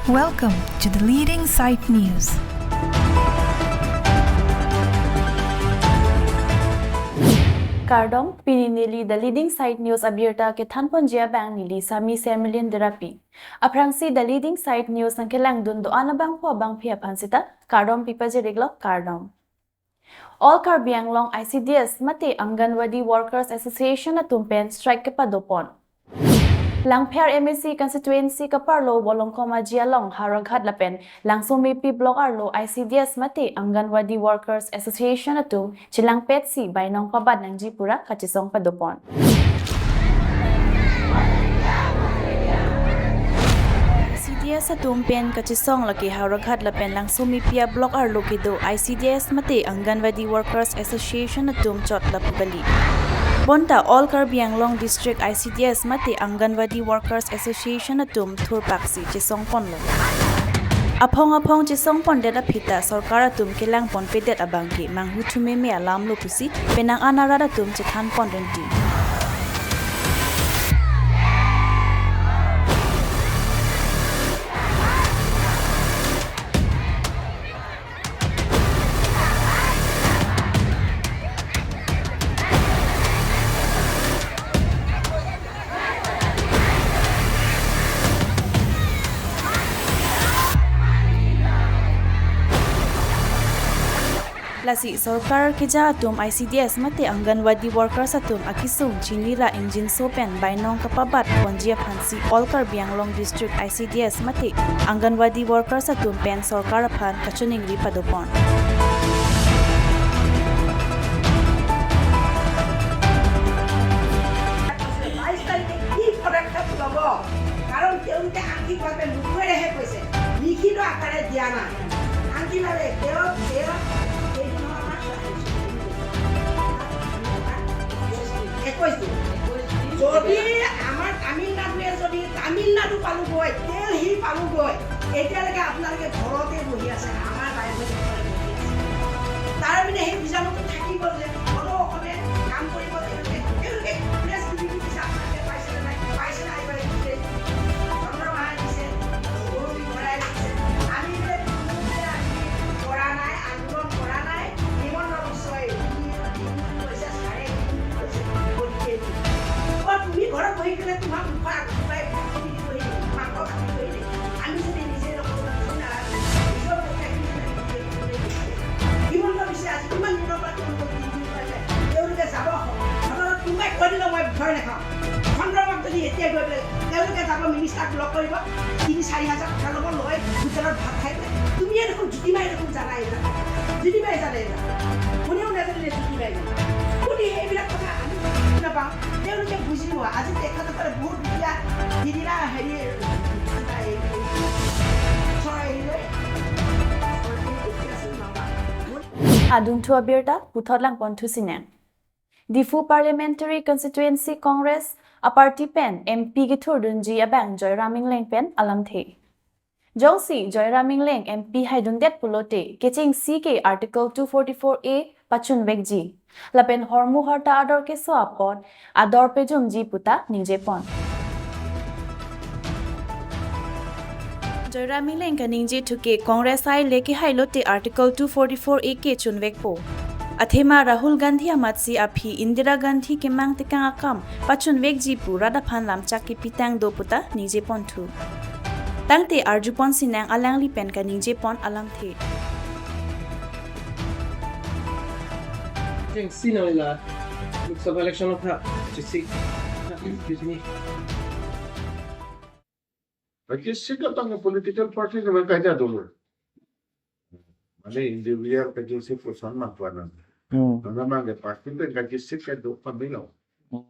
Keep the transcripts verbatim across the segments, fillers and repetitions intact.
Welcome to the Leading Site News. Kardom, pini neli The Leading Site News abirta kethanponji abang neli Sami Sermilin Derapi. Aphrangsi The Leading Site News nangkelangdun do-an abangphu abangphi aphan sita kardom pipajir-iklo, kardom. All Karbi Anglong I C D S mate Anganwadi Workers Association atum pen strike kepadopon. Langpher M A C constituency kaparlo Bolongkom Aji along Howraghat lapen Langsomepi block arlo I C D S mate Anganwadi Workers Association atum chelangpetsi bainong pabat nangji pura kachesong padopon. I C D S atum pen kachesong lake Howraghat lapen Langsomepi block arlo kedo I C D S mate Anganwadi Workers Association atum chot lapu kali. Bonta All Karbi Anglong District I C D S mate Anganwadi Workers Association atum thurpaksi chesongponlo. Aphong aphong chesongpondet aphi ta sorkar atum kelangponpedet abangke manghu thumeme alamlo pusi penang an arat atum chethanpon renti. Lasi sorkar keja atum I C D S mate Anganwadi workers atum akesung chini ra ingjinso pen bainong kapabatponji aphansi All Karbi Anglong District I C D S mate Anganwadi workers atum pen sorkar aphan kachiningri padopon. বাইছ তাৰিখে কি পদক্ষেপ ল'ব? কাৰণ তেওঁলোকে আংশিকভাৱে মুখেৰেহে কৈছে, লিখিত আকাৰে দিয়া নাই। আনকি মানে তেওঁ, তেওঁ এইটো নহয়, আমাৰ একৈছ দিন। যদি আমাৰ তামিলনাডুৱে যদি তামিলনাডু পালোগৈ, দেলহি পালোগৈ, এতিয়ালৈকে আপোনালোকে ঘৰতে বহি আছে, আমাৰ বাহিৰত বহি আছে। তাৰ মানে সেই বীজাণুটো থাকিব যে কোনো অসমে কাম কৰিব, তেওঁলোকে, তেওঁলোকে প্ৰেছ ৰিলিজ দিছে, আপোনালোকে পাইছে নে নাই? পাইছে নে নাই? এইবাৰ প্ৰেছ ৰিলিজ চন্দ্ৰমাই দিছে, গৌৰী বৰাই দিছে। আমি বোলে কোনো বোলে আমি কৰা নাই, আন্দোলন কৰা নাই। হিমন্ত বিশ্বই কি, কি কৈছে, ছাৰে কি কৈছে, গতিকে অ, তুমি ঘৰত বহি পেলাই তোমাৰ মুখৰ আগত কোনোবাই কাটি দিব, মাংস কাটি দিব। আমি যদি নিজে নকৰোঁ, তুমি নালাগে। নিজৰ পক্ষে নিজে নিজে নিজে নিজে। হিমন্ত বিশ্বে আজি কিমান দিনৰ পৰা তেওঁলোকক দি দি পাইছে। তেওঁলোকে যাব, ঘৰত কোনোবাই কৈ দিলে মই ভয় নাখাওঁ। চন্দ্ৰমাক যদি এতিয়া গৈ পেলাই তেওঁলোকে যাব, মিনিষ্টাৰক লগ কৰিব, তিনি চাৰি হাজাৰ টকা ল'ব, লৈ হোটেলত ভাত খাই পেলাই। তুমিয়ে দেখোন, জ্যোতিমাই দেখোন জানা এইবিলাক। জ্যোতিমাই জানে এইবিলাক। কোনেও নাজানিলে জ্যোতিমাই জানে। গতিকে এইবিলাক কথা আমি নাপাওঁ। তেওঁলোকে বুজি নোপোৱা। আজি তেখেতসকলে বহুত দুখীয়া, সিদিনা হেৰি, কিবা এই, এই, চৰাই হেৰি লৈ, Adunthu abirta puthot langponthu sinang. Diphu Parliamentary Constituency Congress a-party pen M P kethurdunji abang Joyram Engleng pen alamthe. Jongsi Joyram Engleng M P haidundet pulote kechengsi ke Article two forty-four A pachunvekji lapen hormu horta ador keso apot ador pejumji puta ningjepon. Joyram Engleng kaningjethu ke Congress aile kehailote Article two forty-four A ke chunvekpo. Athema Rahul Gandhi amatsi aphi Indira Gandhi kemang tekang akam pachunvekji pu rat aphan lamchak kepitang do puta ningjeponthu. Tangte arjupon sinang alangli pen kaningjepon alamthe. Jeng sinang ila Lok Sabha election aphan chisi. Excuse me. Kaje seat atang political party ke kaja dulu. Mane individual kaje seat ko sanman panan. Hmm. Karena mangke party pen kaje seat ka do pamilo. Hmm.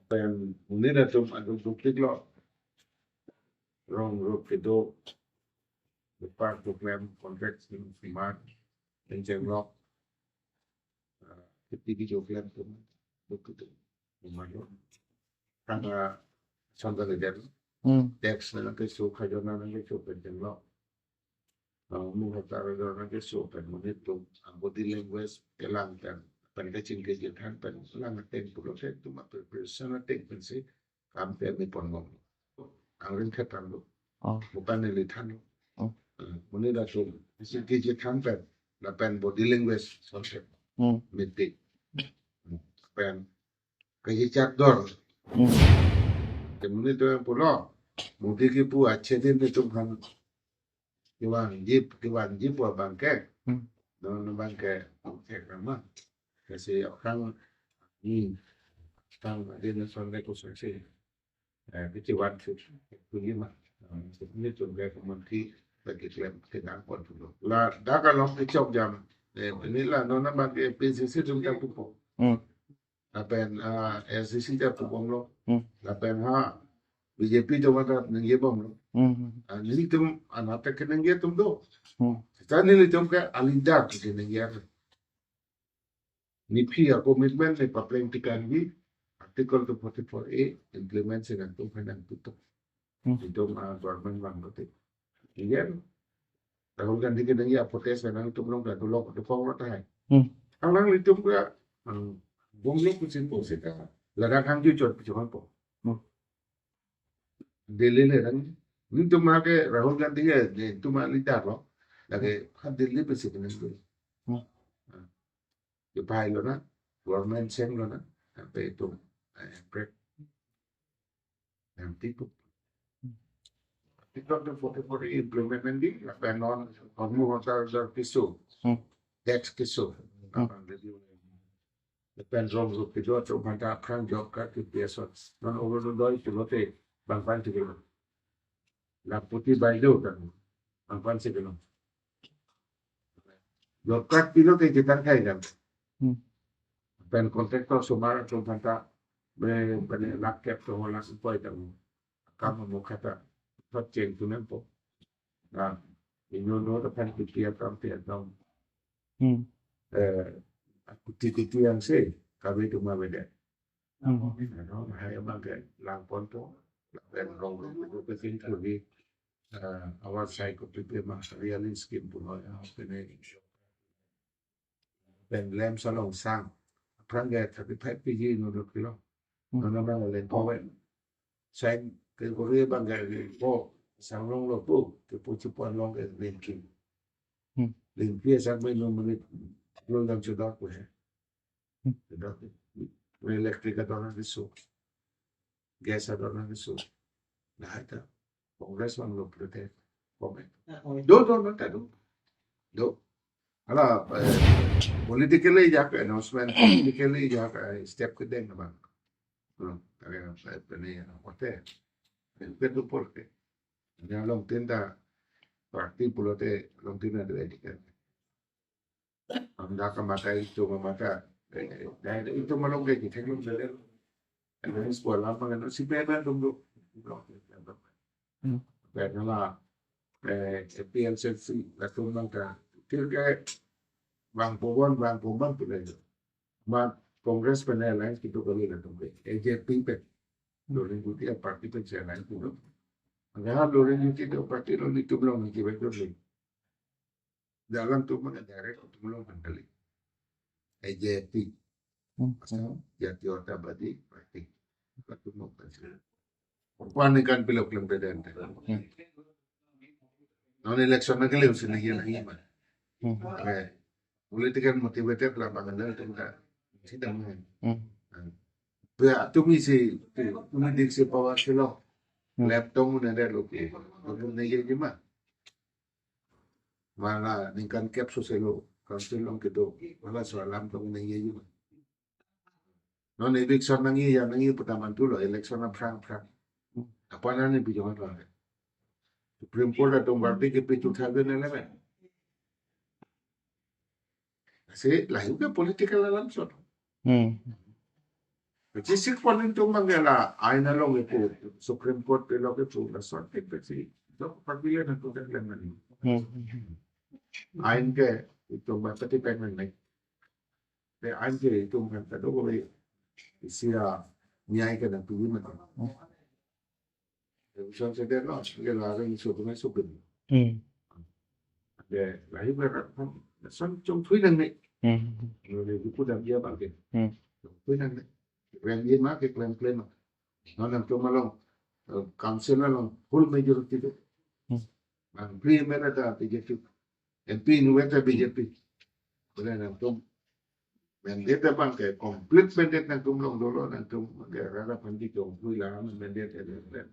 Pen unina tum adu duplik lo. Rong rup kedo. Department contract smart. Enjeng lo. Ah, kiti di joklan tum. Duk kedo. Umano. Karena contoh aja, hmm, tax nangkeso, khajona nangkeso, penting lo. Hormu horta ador nangkeso, pen monit tum, ah, body language kelang pen, pen kachingki kethan pen, lang ateng pulote tum a-preparation ateng pensi, kam pen ni pon ngom. Angring khethan lo. Oh. Bukan neli than lo. Hmm. Hmm, monit atum isi kejithan pen, lapen body language sonsep Hmm. mete. Hmm. Pen kejijak dor. Hmm. Te monit atum pulo, Modi kipu achhe din netum aphan kevanji, kevanji pu abang ke. Hmm. Non abang ke, ke kama. Kasi orang, hmm, orang din sonde ko saksi. Eh, kiti wan si, kuji ma. Hmm, netum ke kementri lagi klem kegang pon dulu. La, dak along kechok jam. Eh, ini la, non abang ke A P C C atum ta pupo. Hmm. Lapen, ah, A I C C ta pupomlo. Hmm. Lapen ha, B J P atum ta ningje bomlo. Hmm. Ah, nelitum, anat ta keningje atum do. Hmm. Seta nelitum ke a-leader keningje. Nephi a-commitment ne papleng tikan bi, Article two forty-four A implement si nangtum aphan nangtutup. Hmm. Itum, ah, government vanglote. Iya. Rahul Gandhi ke nangji a-protest nangtum along ta dolo, dokonglo tahai. Hmm. Alanglitum ke, ah, bomlo kuchin po seta. Ladak hangju chot pichongan po. Hmm. Delhi le nang. Netum ke Rahul Gandhi ke, netum a-leader lo. Lake ha Delhi pe si nang. Hmm. Ah. Kepai lonang, government seng lonang, sampai itum, eh, break. Nanti tu. Article two forty-four implement nanti, lapen non, non mo hotel hotel kisu, Hmm. tax kisu, Hmm. lapen jadi, lapen rong rupiah dua tu mata aphrang job card ke biasa, non Orunodoi pulote, bang pan tiga. Lakhpati bailo kan, bang pan si kilo. Job card pilo ke kita kai kan. Hmm. Pen contractor osomar atum aphanta, be, pen lakh kep to lakh sipoi tang. Kam mo khata, thot cheng tu nempo. Na, inut inut aphan kuti akam ti atum. Hmm. Eh, kuti kuti yang se, kami tu ma beda. Hmm. Ano, hai abang ke lang pon to, lapen rong rong rong ke kin kuri, eh, awar sai kopi pe ma realis skim puno ya, pene. Pen lem salong sang, aphrang ke thirty-five K G no do kilo. Hmm. Nona bang len po wen. Sai ke kuri bang ke po, sang rong lo po, ke po chipon long ke len kin. Hmm. Len kin sang me no menit, lo lang chodok ko he. Hmm. Electric ador nangkeso. Gas ador nangkeso. Lahai ta. Congress vanglo pulote. Komen. Do, do, do, ta do. Do. Hala, eh, politically ajak announcement, politically ajak, eh, step kedeng abang. Hmm, kare na sa pene ya, kote. Pen tu porke. Ini along tin ta party pulote, along tin ada edikan. Anda ke mata itu, mata. Eh, dan itu malong ke kita belum sadar. Ada sekolah apa kan? Si Penan dong dong. Hmm. Karena lah, eh, A P H L C, latum bang ke. Tir ke bang Pobon, bang Pobon tu lagi. Ma Congress pen alliance kita kali latum ke. A J P pen. Loring Guti a party pen alliance kita. Anda Loring Guti tu party lo netum long ni kibat dulu. Dalam tu mana direct tu long kali. A J P. Hmm. Asam Jatiyotabadi Party. Latum long kali. Pan ni kan pilok lem beden. Hmm. Non election na kali usin lagi lagi ma. Hmm. Eh, political motivated lah bang ada tu ka. Sidang ni. Hmm. Ba tumi si, tumi dik si power silo. Hmm. Laptop mo na dalo ke. Tumi na ye ma. Mala ningkan kep so selo, council long kedo. Mala so alam tong nangji ma. Non eviction nangji ya nangji putaman tulo, election aphrang aphrang. Apa nani bijong apa? Supreme Court atum berarti ke two thousand eleven. Si lahai ke political alam so. Hmm. Kecil sik paling tu manggala ain along itu Supreme Court pelok itu la sorti kecil. Dok pagila na tu kan dengan ni. Hmm. Ain ke itu berarti pengen ni. Te ain ke itu kan tado ko isi a nyai ke na tu mana. Hmm. Revision seder lo, seder lo, ada isu tu isu bin. Hmm. Ada lahai berapa? San chong thui nang ni. Hmm. Lo le buku dah dia bagi. Hmm. Thui nang ni. Rem dia ma ke klaim klaim. Non nang tu malong, eh, council along full majority tu. Hmm. Mangpli mera ta B J P. M P inutvet ta B J P. Boleh nangtum mandate abang ke complete mandate nangtum long dolo, nangtum ke rara pandi ke ongpui la mandate ke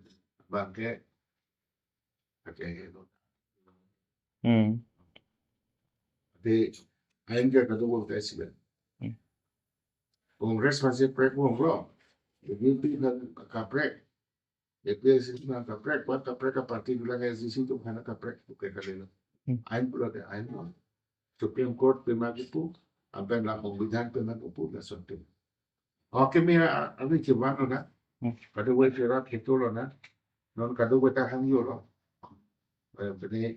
abang ke. Okay. Hmm. Di ain ke kadu bol tes ben. Hmm. Congress masih prek wong lo. B J P kan kaprek. A P H L C kan kaprek, kuat kaprek ka party bilang S D C tu kan kaprek, oke kali lo. Hmm. Ain pulo de ain lo. Supreme Court pema kipu, ampen la Songbidhan pema kipu la sonte. Oke, mi a- ami chiwan lo na. Hmm. Kadu wai chirat hitu lo na. Non kadu wai ta hang yo lo. Eh, bini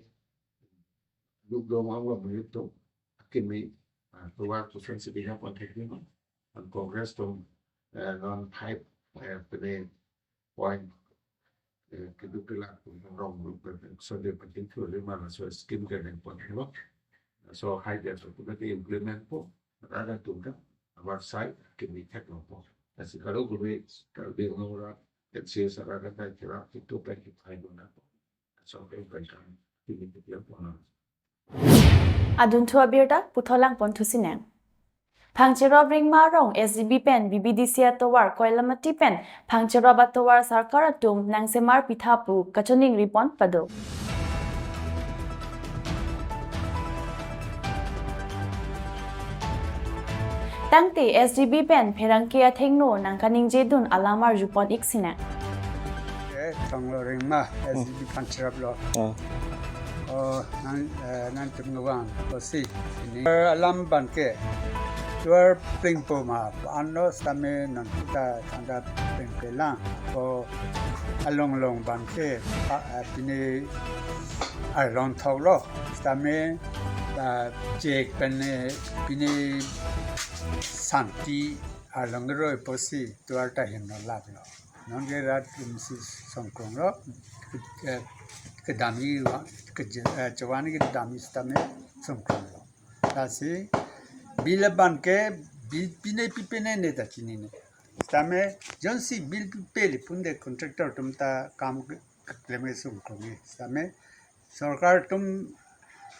duk dong ang lo mi tu. Akimi, ah, tuwa tu friendship ina pon thek ni. An Congress tu, eh, non five, eh, bini point, eh, keduk kelak tu rong lu pe so de penting tu lima la so scheme ke neng pon thek lo. So hai dia so tu ke implement po. Rara tum kan. Our side ke mi thek lo po. Asi kalo guru kalo di orang orang kecil sarana kan kira itu pe ki hai lo na po. So ke pe kan ini ke dia po na. Adunthu abirta puthot lang pon thusi nang. Phangcherop Ringma Rong S G B pen B B D C atovar Koilamati pen phangcherop atovar sarkar atum nangsemar pitha pu kachiningri pon pado. Tangte S G B pen pherangke athengno nangkaningje dun alam arju pon ik si nang. Eh, Thonglo Ringma, S G B phangcherop lo. Ah. Oh, nan, eh, nangtum nuvang, lo si. Ini, eh, alam abangke. Tuar plingpo ma, ano sitame nangtum ta thangta plingpe lang. Ko along long abangke, pa, eh, pini arlong thok lo. Sitame, ah, jek pen, eh, pini santi arlong roi pusi tuar ta heno lap lo. Non ke rat atum si songkrong lo, ke, ke, kedamji wa, ke je-, eh, chewan kedamji sitame songkrong lo. Lasi bill abangke, bill pine pipe ne ne ta chinine. Sitame jongsi bill pipe le pun de contractor atum ta kam ke, keklem ke songkrong ni. Sitame sorkar atum,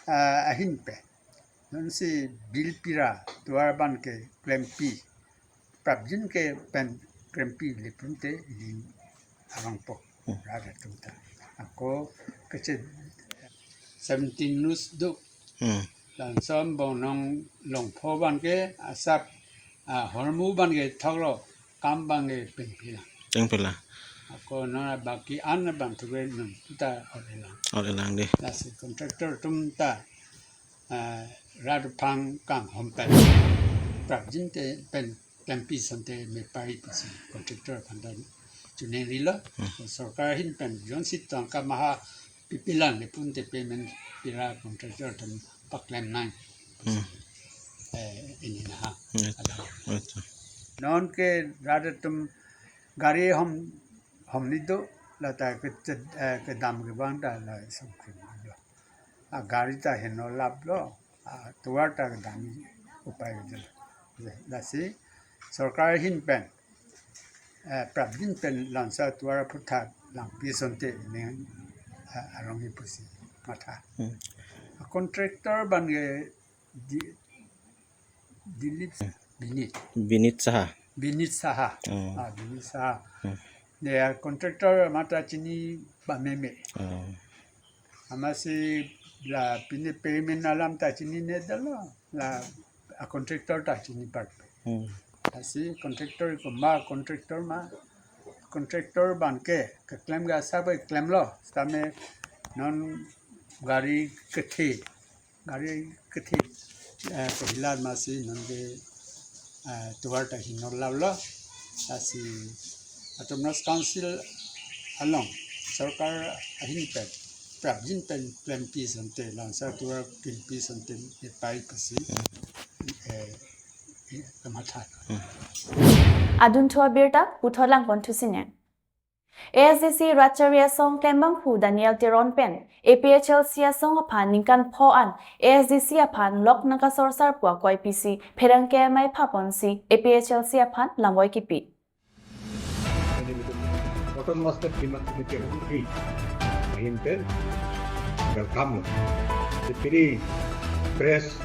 ah, ahin pen. Jongsi bill pira tuar abangke klempi. Prapjin ke pen klempi le pun te ili arong po. Hmm. Rara tum ta. Ako keche seventeen nus do. Hmm. Langsam bongnong longpho abangke asap, ah, hormu abangke thok lo, kam abangke pengpila. Pengpila. Ako non baki an abang tu ke non puta ol-e lang. Ol-e lang de. Lasi contractor atum ta, ah, rat aphang kanghon pen. Prapjin te pen klempi asonte me pai pusi contractor aphan ta chiningri lo. Hmm. Sorkar ahin pen jongsi tangka maha pipelang le pun te payment pira contractor atum paklem nang. Hmm. Eh, ini na ha. Hmm. Ada. Betul. Non ke rat atum gari hom, hom ni do, lata ke ched-, eh, kedam kevang ta la songkrong lo. Ah, gari ta heno lap lo, ah, tuar ta kedam upai lo. Lasi sorkar ahin pen, eh, prapjin pen langsam tuar aphuthak langpi asonte ne, eh, arong-i pusi matha. Hmm. Contractor abangke di, Dilip Binit. Binit Saha. Binit Saha. Oh. Ah, Binit Saha. Hmm. Dia contractor amat ta chini ba meme. Oh. Amatsi la pine payment alam ta chinine dolo. La a contractor ta chini part. Hmm. Lasi contractor ko ma contractor ma. Contractor abangke keklem ga sa ba klem lo. Sitame non gari kethe. Gari kethe, eh, kehilar amatsi non ke, eh, tuar ta heno lap lo. Lasi Autonomous Council along sorkar ahin pen, prapjin pen klempi asonte, langsam tuar klempi asonte ne pai pusi, eh, eh, kamatha. Adunthu abirta puthot lang pon thusi nang. A S D C Ratchari Asong klembangphu Daniel Teron pen A P H L C asong aphan ningkan pho an A S D C aphan lok nangkasorsar pu akoi pisi pherangke amei pha ponsi A P H L C aphan lamvoi kipi. Autonomous State Demand Committee ahin pen welcome lo. Pini press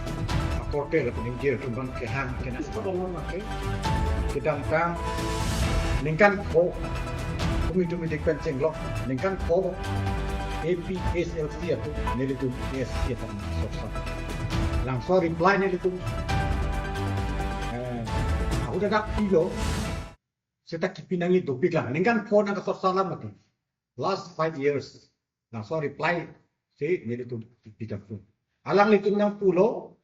akorte lapen ingjir atum aphan kehang kena, kedamtang ningkan pho, kumi tumi dik pen chenglok, ningkan pho APHLC atum nelitum ASDC aphan sorsa. Labangso reply nelitum, eh, ahut hadak pilo, seta kipi nangji dopik lang. Ningkan pho nangkasorsa alam mati. Last five years. Labangso reply si nelitum kipi tangtung. Alanglitum nangpulo,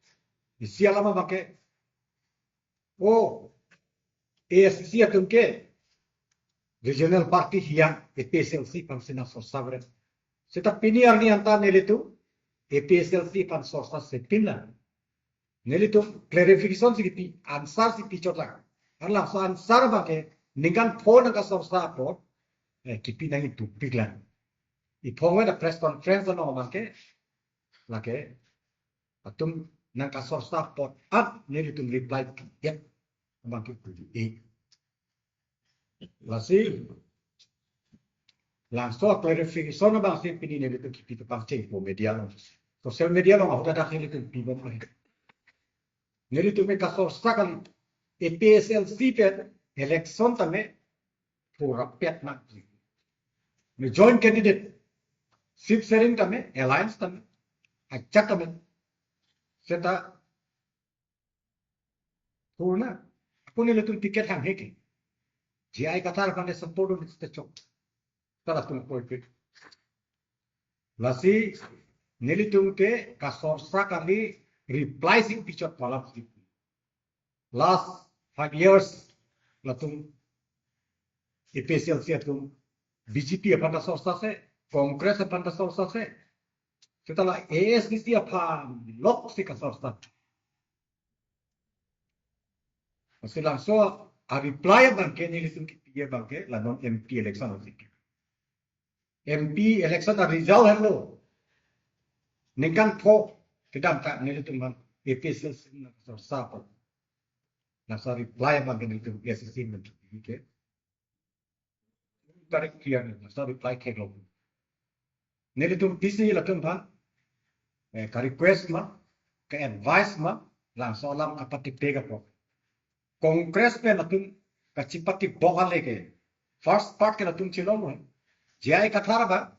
isi alam abangke, o, ASDC atum ke regional party hiang, APHLC aphan si nangsorsa bret. Seta pini arni anta nelitum APHLC aphan sorsa sepin lang. Nelitum clarification si kipi, answer si pi chot lang. Labangso answer abangke ningkan pho nangkasorsa apot, eh, kipi nangji dopik lang. Iphong weda press conference along abangke, lake, atum nangkasorsa apot at nelitum reply pi-et abangke pu-i. Lasi, labangso clarification abang si pini nelitum kipi tangtung chengpo media along. Social media along ahut hadak nelitum pibom lo. Nelitum ke kasorsa kali, APHLC pen election tame pura pet nak. Ne joint candidate, seat sharing tame, alliance tame, ajak tame. Seta purna, ako nelitum ticket hanghe ke. J I Kathar aphan support un seta chok. Tara tum koi pit. Lasi nelitum ke kasorsa kali, reply si pi chot alam si. Last five years latum APHLC atum BJP aphan ta sorsa se, Congress aphan ta sorsa se, seta la ASDC aphan lok si kasorsa. Lasi labangso a reply abangke nelitum kipi abangke la non MP election along si. MP election a result henlo. Ningkan pho kedamtang nelitum aphan APHLC nangsorsa apot. Labangso reply abangke nelitum ASDC nelitum kipi ke. Tarik clear ni, labangso reply theklo. Nelitum pisi latum aphan, eh, ka request ma, ka advice ma, labangso alam kapatipek apot. Congress pen latum kachipatibok ale ke. First part ke latum chilong lo. J I Kathar ba,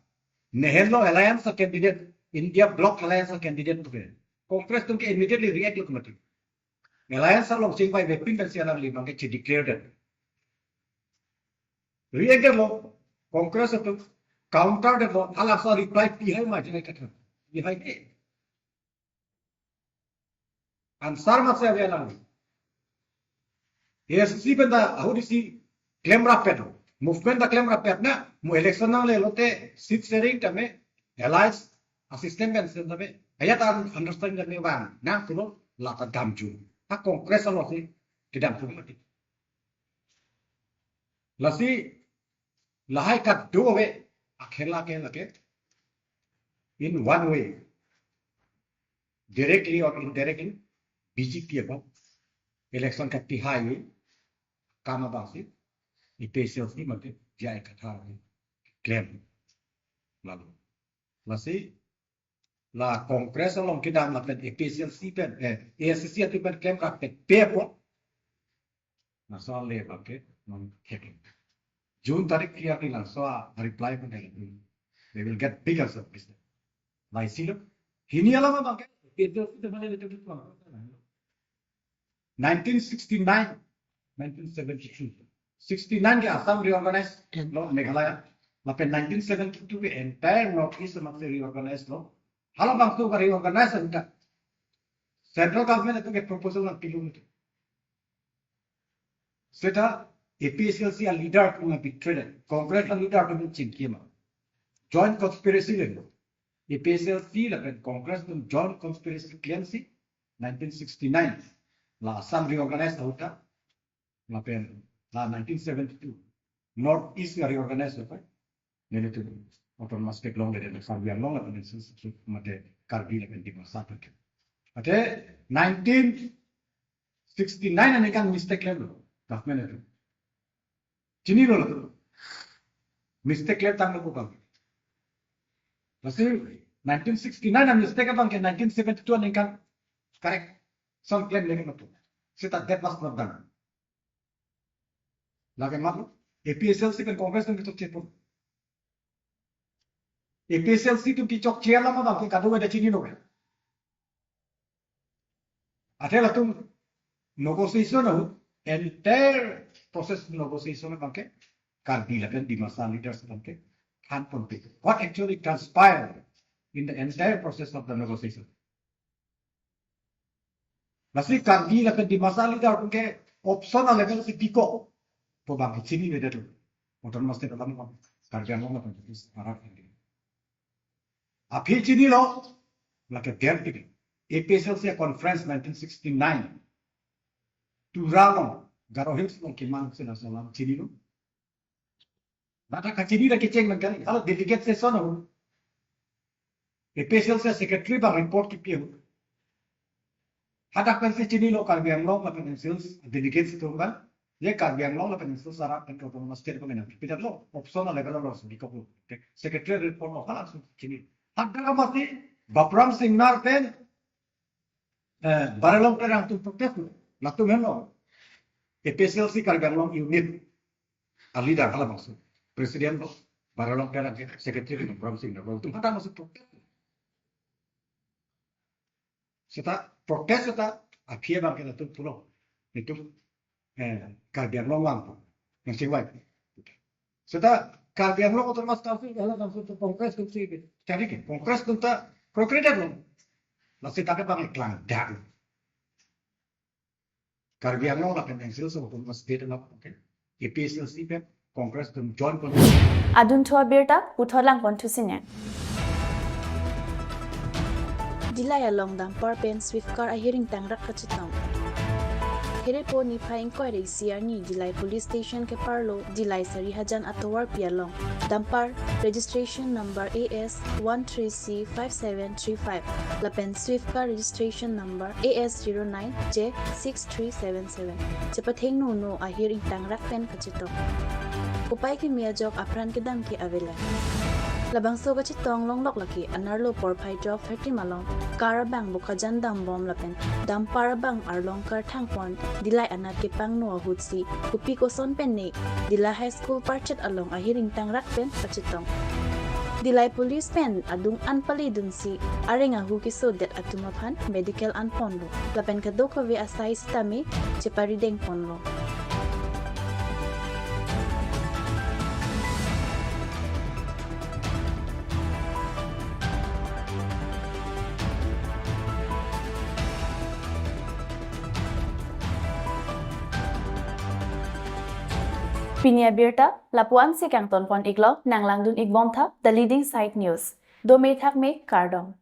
ne henlo alliance a candidate, India Bloc alliance a candidate pu ke. Congress atum ke immediately react lo mati. Alliance along chingvaivepin pensi alangli abangke chedeclare det. React detlo, Congress atum counter detlo, halabangso reply pi hai ma J I Kathar. Pi hai ke. Answer ma si ave alangli. ASDC pen ta ahut isi klem rapet, movement ta klem rapet na, mo election nangle lote seat sharing tame, alliance a system pen si tame, ajat an understand tame vang nang pulo, la ta damjui. Ha Congress along si kedam pu mati. Lasi lahai kadokave akhela ke lake in one way, directly or indirectly, BJP aphan election kapihai akam abang si APHLC mate J I Kathar keklem. Lalu, lasi la Congress along kedam lapen APHLC pen, eh, ASDC atum pen klem rapet pe apot. Labangso ale abangke non thek. June tarik clear ni labangso a reply pen, they will get big answer. Laisi lo. Hini alam abangke, nineteen sixty-nine, nineteen seventy-two. Sixty-nine ke Assam reorganize lo Meghalaya. Lapen nineteen seventy-two ke entire North East amatsi reorganize lo. Halabangso ka reorganize anta central government atum ke proposal nangpilo. Seta APHLC a leader atum betray det. Congress a leader atum chingki ma. Joint conspiracy le. APHLC lapen Congress atum joint conspiracy klemsi nineteen sixty-nine la Assam reorganize ahut ta, lapen la nineteen seventy-two North East reorganize ahut ta, nelitum autonomous state longledet, Karbi Anglong lapen census mate Karbi lapen Dimasa pen. Ate nineteen sixty-nine aningkan mistake klemlo government atum. Chinilo latum. Mistake klemtanglo pu abang. Lasi Nineteen sixty-nine a-mistake abang ke nineteen seventy-two aningkan correct. Some claim lagi matu. Seta that was not done. Lake matu, A P H L C pen Congress atum kechokche pu. A P H L C atum kechokche alam abang ke kadokave ta chinilo. Athe latum negotiation ahut, entire process negotiation abang ke Karbi lapen Dimasa leaders abang ke than ponpe. What actually transpired in the entire process of the negotiation? Lasi Karbi lapen Dimasa leader atum ke option a-level si bikok pu abang ke chiniledet lo. Autonomous State alam abang, Karbi Anglong lapen East Barak. Aphi chinilo, lake der pik. A P H L C conference nineteen sixty-nine. Tura along, Garo Hills along kemang si laso alam chinilo. Mata kachini ra kecheng nangkali. Hala delegate session ahut, A P H L C secretary abang report kipi ahut, hadak pensi chinilo Karbi Anglong lapen N C Hills delegates atum abang. Je Karbi Anglong lapen N C Hills arat pen autonomous state ko menang. Pidat lo, option a-level lo, so, di ko, secretary report lo, hala so chini. Hadak amatsi Bapram Singnar pen, eh, Baralong Terang atum protest lo. Latum henlo, A P H L C Karbi Anglong unit a-leader halabangso. President lo Baralong Terang, secretary Bapram Singnar, latum hadak amatsi protest. Seta protest seta aphi abang ke latum pulo. Itum, eh, Karbi Anglong vang pu. Yang singwai. Seta Karbi Anglong Autonomous Council halabangso atum Congress atum si cari ke. Congress atum ta procreate lo. Lasi ta ke abang klangdak. Karbi Anglong lapen N C Hills atum Autonomous State lo, okay. A P H L C pen Congress atum join pon. Adunthu abirta puthot lang ponthusi nang. Dillai along dumper pen Swift car ahir ingtangrak kachetong. Kherepho niphai ingkoi ra isi arni Dillai Police Station keparlo Dillai Sarihajan atovarpi along dumper registration number A S one three C five seven three five lapen Swift car registration number A S zero nine J six three seven seven chepathengno no ahir ingtangrak pen kachetong. Kopai keme ajok apran kedam ke avelang. Labangso kachetong longlok lake anerlo porphai twelve thirty malom car abang Bokajan dambom lapen dumper abang arlong karthang pon Dillai anat kepangno ahutsi kopi koson pen ne Dillai High School parchet along ahir ingtangrak pen kachetong. Dillai Police pen adung an pale dunsi areng ahu kesodet atum aphan medical an ponlo lapen kadokave asai sitame cheparideng ponlo. Pini abirta lapu-an si kangton pon iklo, nang langdun ikbom tha The Leading Side News. Dome thakme, kardom.